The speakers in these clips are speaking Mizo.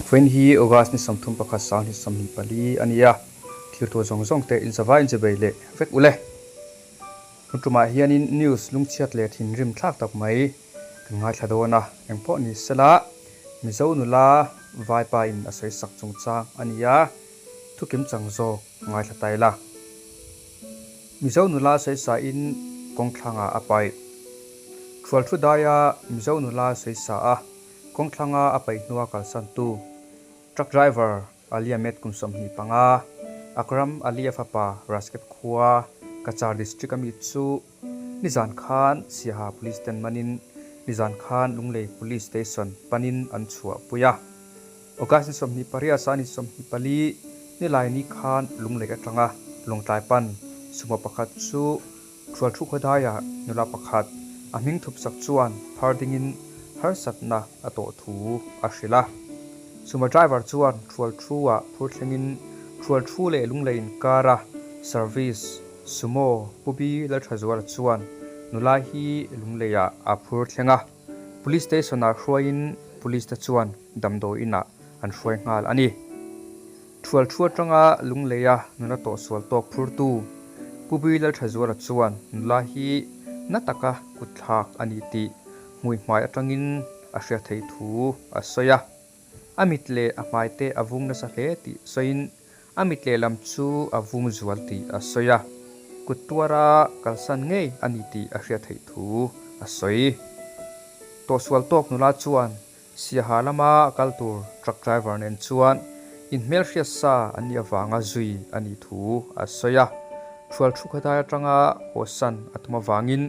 Vawiin hi August ni 31 2024 a ni a, thil tur zawng zawng te inzavai inchibei leh vek ule. Tun tumah hianin news lungchhiat leh thinrim thlak tak mai kan ngaithla dawn a, engpawh ni sela Mizo nula Vaipa in a sawi sak chungchang a ni a, thukim chang zawk ngaithla ta ila. Mizo nula sawi sa in kawngthlangah a paih. Thual thu daia Mizo nula sawi sa a kawngthlanga a paih hnua kalsantu truck driver Ali Ahmed kum 25, Akram Ali-a fapa Rasket khua Cachar district a mi chu nizan khan Siaha Police ten manin nizan khan Lunglei Police Station panin an chhuahpui a. August ni 28 sa ni 24 Nilaini khan Lunglei atanga Lawngtlai pan sumo pakhat chu Thual thu khawdaiah nula pakhat a hming thup sak chuan phar dingin harsatna a tawh thu a hrilh a. Sumo driver chuan thual thu-ah phur thlengin thual thu leh lunglei inkara service sumo Pu Bi Lalthazuala chuan nula hi lungleiah a phur thleng a. Police station-ah hruaiin police te chuan damdawiinah an hruai nghal a ni. Thual thu atanga Lungleia nula tawhsual tawk phurtu Pu Bui Lalthazuala chuan nula hi na taka kutthlak a ni tih hmui hmai atangin a hria thei thu a sawi a. A mit leh a hmai te a vung nasa hle tih sawiin a mit lehlam chu a vung zual tih a sawi a. Kut tuara kalsan ngei a ni tih a hria theih thu a sawi. Tawhsual tawk nula chuan Siaha lama kal tur truck driver nen chuan inhmelhriat sa an nih avanga zui a nih thu a sawi a. Thual thu khawdai atanga hawsan a tum avangin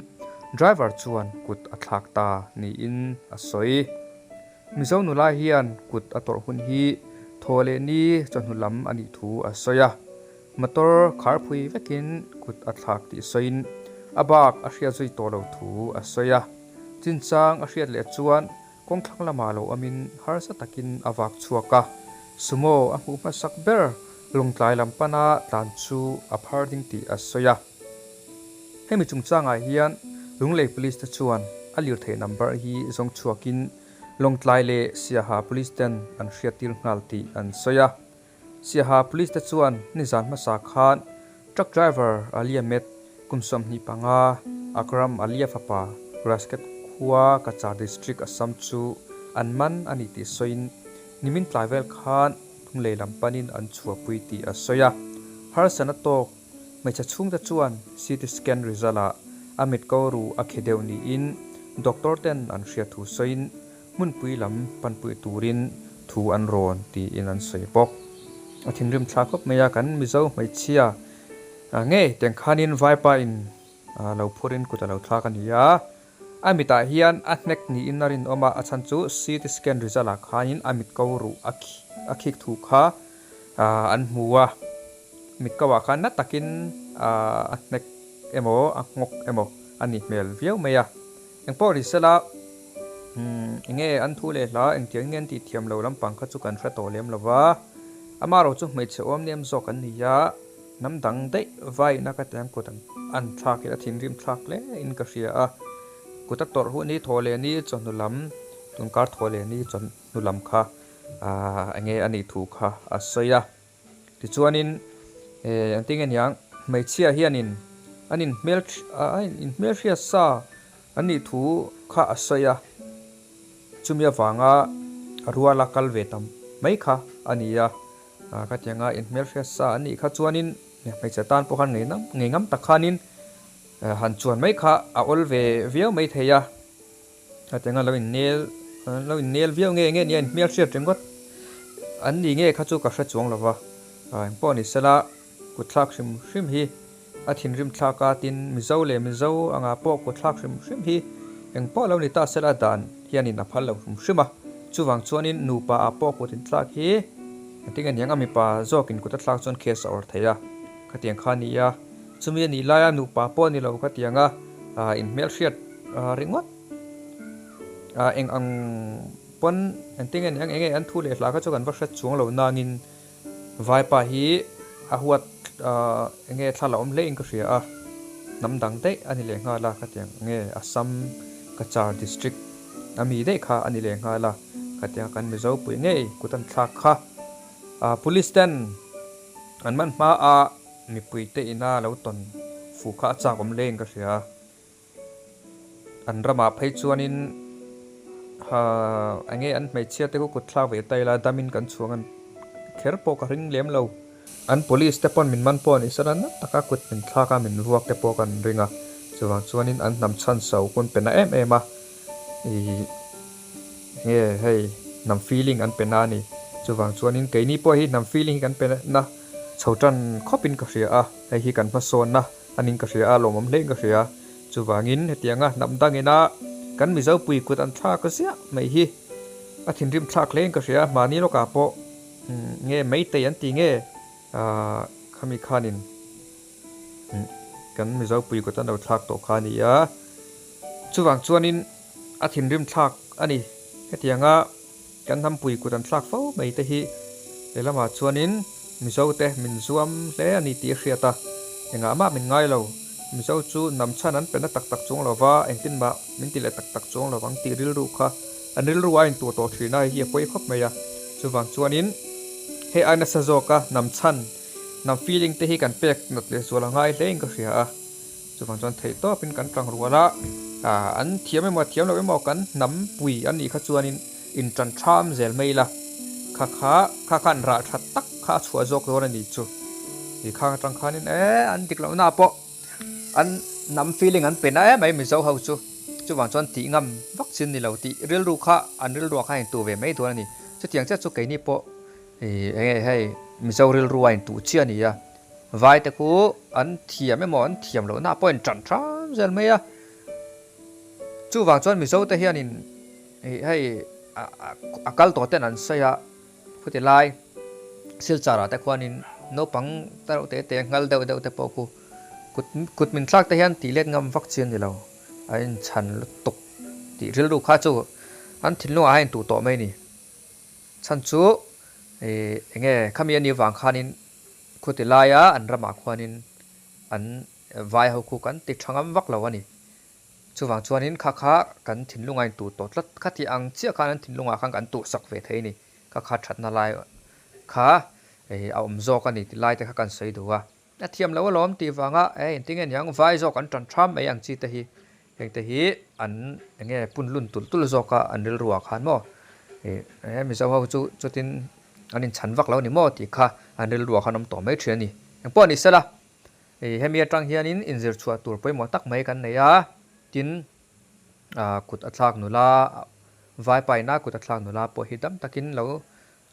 driver chuan kut a thlak ta niin a sawi. Mizo nula hian kut a tawrh hun hi thaw leh ni chawhnu lam a nih thu a sawi a. Motor kharphui vekin kut a thlak tih sawiin a bak a hriat zui tawh lo thu a sawi a. Chinchang a hriat leh chuan kawngthlang lamah lo awmin harsa takin a vak chhuak a, sumo a hmuh hmasak ber Lawngtlai lam pana tlan chu a phar ding tih a sawi a. Hemi chungchangah hian Lunglei Police te chuan a lirthei number hi zawng chhuakin Lawngtlai leh Siaha Police ten an hriattir nghal tih an sawi a. Siaha Police te chuan nizan hmasa khan truck driver Ali Ahmed kum 25, Akram Alia fapa Rasket khua Cachar District Assam chu an man a ni tih sawiin nimin tlai vel khan Lunglei lam panin an chhuahpui tih a sawi a. Harsatna tawk hmeichhe chhungte chuan CT scan result ah a mit ko ruh a khi deuh niin doctor ten an hriat thu sawiin Hmunpui lam panpui turin thu an rawn tiin an sawi bawk. A thinrim thla khawp mai a, kan Mizo hmeichhia ngei teng khanin Vaipa in lo phurin kut a lo thlak a ni a, a mitah hian a hnek niin a rinawm a, a chhan chu CT scan result ah khanin a mit ko ruh a khik thu kha an hmu a, mit ko ah khan na takin a hnek emaw a nghawk emaw a nih hmel viau mai a. Engpawh ri sela, enge an thu leh hla engtiang nge an tih thiam lo lampang kha chu kan hre tawh lem lo va, amaherawh chu hmeichhe awm nem zawk an ni a, hnam dang daih vaina ka tiang kut an thlak hi a thinrim thlak hle in ka hria a, kut a tawrh hun hi thaw leh ni chawhnu lam tunkar thaw leh ni chawhnu lam kha enge a nih thu kha a sawi a. Tichuanin engtin nge niang hmeichhia hianin an inhmel a inhmelhriat sa an nih thu kha a sawi a, chumi avanga ruala kal ve tam mai kha a ni a, khatianga inhmelhriat sa an nih kha chuanin hmeichhe tan pawh khan ngei ngam tak khanin han chuan mai kha a awl ve viau mai thei a. Hetianga lo innel lo innel viau nge nge nia inhmelhriat ringawt an ni nge kha chu ka hre chuang lo va, engpawh ni sela kutthlak hrim hrim hi a thinrim thlak a, tin Mizo leh Mizo anga pawh kutthlak hrim hrim hi engpawh lo ni ta sela dan hianin a phal lo hrim hrim a, chuvang chuanin nupa ah pawh kut inthlak hi engtin nge niang a mipa zawkin kut a thlak chuan case a awrh thei a, khatiang kha a ni a, chumi a nih laia nupa pawh ni lo khatianga inhmelhriat ringawt eng ang pawn engtin nge eng enge an thu leh hla kha chu kan va hre chuang lo nangin vaipa hi a huat enge thla la awm hle in ka hria a hnam dang daih a ni leh nghal a khatiang enge Assam Cachar district ami daih kha a ni leh nghal a. Khatianga kan Mizo pui ngei kut an thlak kha Police ten an man hma a mipui te ina lo tawn fuh kha a chak awm hle in ka hria. An ramah phei chuanin enge an hmeichhia te khu kut thlak ve ta ila damin kan chhuang an kher pawh ka ring lem lo. An police te pawn min man pawh a ni sela na taka kut min thlak a min vuak te pawh kan ring a, chuvang chuanin an hnam chhan so hun pe na em em a, ih enge hei hnam feeling an pe na a ni. Chuvang chuanin keini pawh hi hnam feeling hi kan pe na chho tan khawpin ka hria a, hei hi kan hmasawnna a ning ka hria a, lawmawm hlein ka hria. Chuvangin hetianga hnam dangina kan Mizopui kut an thlak ziah mai hi a thinrim thlak hlein ka hria, mahni lawkah pawh nge Meitei an ti nge khami khanin kan Mizopui kut an lo thlak tawh kha a ni a, chuvang chuanin a thinrim thlak a ni. Hetianga kan hnampui kut an thlak fo mai te hi lehlamah chuanin Mizote min zuam hle a ni tih a hriat a, engah mah min ngai lo. Mizo chu hnam chhan an pe na tak tak chuang lo va, engtin mah min ti leh tak tak chuang lo vang tih rilru kha an rilru a intuah tawh thin a, hei hi a pawi khawp mai a. Chuvang chuanin hei ai nasa zawka hnam chhan, hnam feeling te hi kan pek nat leh zual a ngai hlein ka hria a. Chuvang chuan theih tawpin kan tang rual a, an thiam emaw thiam lo emaw kan hnam pui a nih kha chuanin intan tham zel mai ila, kha kha kha khan rah tha tak kha a chhuah zawk dawn a ni chu. Ti khang atang khanin e an dik lohna pawh an hnam feeling an pe na em mai Mizo ho chu. Chuvang chuan tih ngam vak chin ni lo tih rilru kha an rilruah khan a intuh ve mai dawn a ni. Chutiang chiah chu keini pawh ih enge hei Mizo rilru a intuh chiah a ni a. Vai te khu an thiam emaw an thiam lohna pawh in tan hram zel mai a. Chuvang chuan Mizo te hianin ih hei a kal tawh ten an sawi a, khuti lai Silchar ah te khuanin naupang te reuh te te nghal deuh deuh te pawh khu kut kut min thlak te hian tih let ngam vak chi a ni lo, a inchhan lutuk tih rilru kha chu an thinlungah a intuh tawh mai a ni. Chhan chu ih enge khami a nih vang khanin Khuti laia an ramah khuanin an vai ho khu kan ti tha ngam vak lo a ni. Chuvang chuanin kha kha kan thinlunga intuh tawh tlat kha tih ang chiah khan an thinlungah khan kan tuhsak ve thei a ni. Kha kha thatna lai kha a awm zawk a ni tih lai te kha kan sawi duh a. A thiam lo alawm tih vanga e engtin nge niang vai zawk an tan tham mai ang chi te hi heng te hi an enge pun lun tulh tulh zawk a an rilru ah khan maw ih e Mizo ho chu chutin an inchhan vak lo ni maw tih kha an rilru ah khan awm tawh mai thin a ni. Engpawh ni sela ih hemi atang hianin inzir chhuah tur pawimawh tak mai kan nei a tin ah kut a thlak nula vaipaina kut a thlak nula pawh hi dam takin lo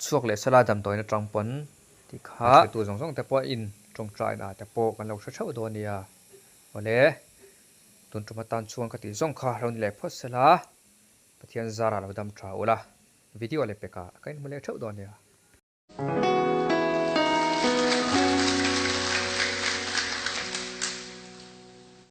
chhuak leh sela damdawiin atang pawn Ti kha a hretu zawng zawng te pawh in tawngtaina te pawh kan lo hre theuh dawn nia. Awle, tun tum atan chuan ka tih zawng kha lo ni leh phawt sela, Pathian zara lo dam tha ula, video leh pekah ka inhmu leh theuh dawn nia.